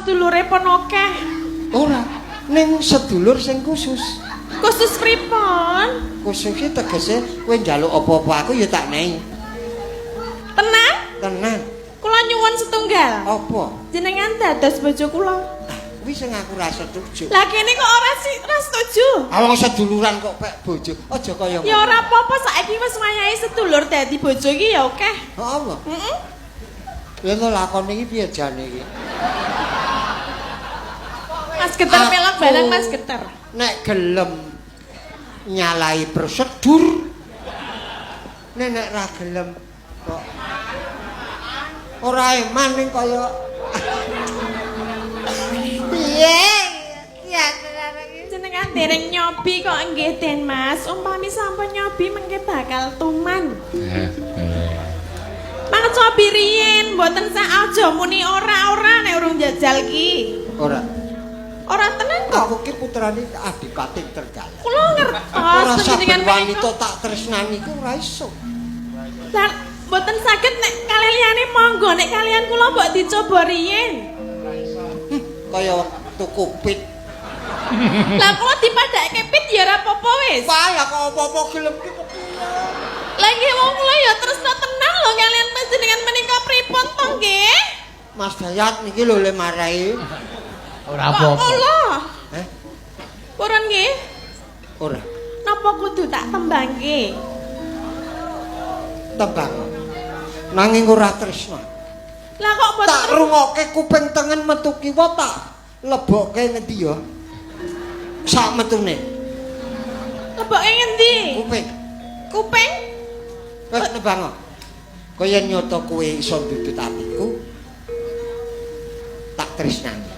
sedulure pun akeh. Ora, ning sedulur sing khusus. Khusus pripun? Khusus iki tegese kowe njaluk apa-apa aku ya tak nehi. Tenang? Tenan. Kula nyuwun setunggal. Apa? Jenengan dados bojo kula. Ah, kuwi sing aku ra setuju. Lah kene kok ora sih ora setuju? Awong seduluran kok pek bojo. Aja kaya Ya ora apa-apa, saiki wis wayahe sedulur dadi bojo iki ya akeh. Apa? Heeh. Ya to lakone iki piye jane iki? Mas Geter Aku melok bareng Mas Geter. Nek gelem nyalahi prosedur. Nek nek ra gelem kok ora eman ning kaya Piye? Ya tenan iki. Jenengan dereng nyobi kok nggih Den Mas. Umpami sampun nyobi mengke bakal tuman. Mang cobi riyin, mboten sak aja muni ora-ora nek urung jajal ki. Ora. Ora tenan kok. Aku ki putrane Adipati Trenggalek. Kula ngertos Ora panjenengan saben wanita tak tresnani ku ora iso. Lah mboten saged nek kalih liyane monggo, nek kalian kula mbok dicoba riyin. Kaya tuku pit. Lah kula dipadhake pit ya ora apa-apa wis. Wah, lah kok apa-apa gelem ki kepiye? Lah nggih wong kula ya tresna tenan lho kalian panjenengan menika pripun to nggih? Mas Dayat niki lho le marai. Ora Kok apa-apa. kula? Eh? Purun nggih? Ora. Napa kudu tak tembangke? Tembang. Nanging ora tresna. Lah kok mboten Tak rungokke kuping tengen metu kiwa tak lebokke ngendi ya? Sak metune. Leboke ngendi? Kuping. Kuping? Wis nembang. Kaya nyata kowe iso ndudut atiku. Tak tresnani.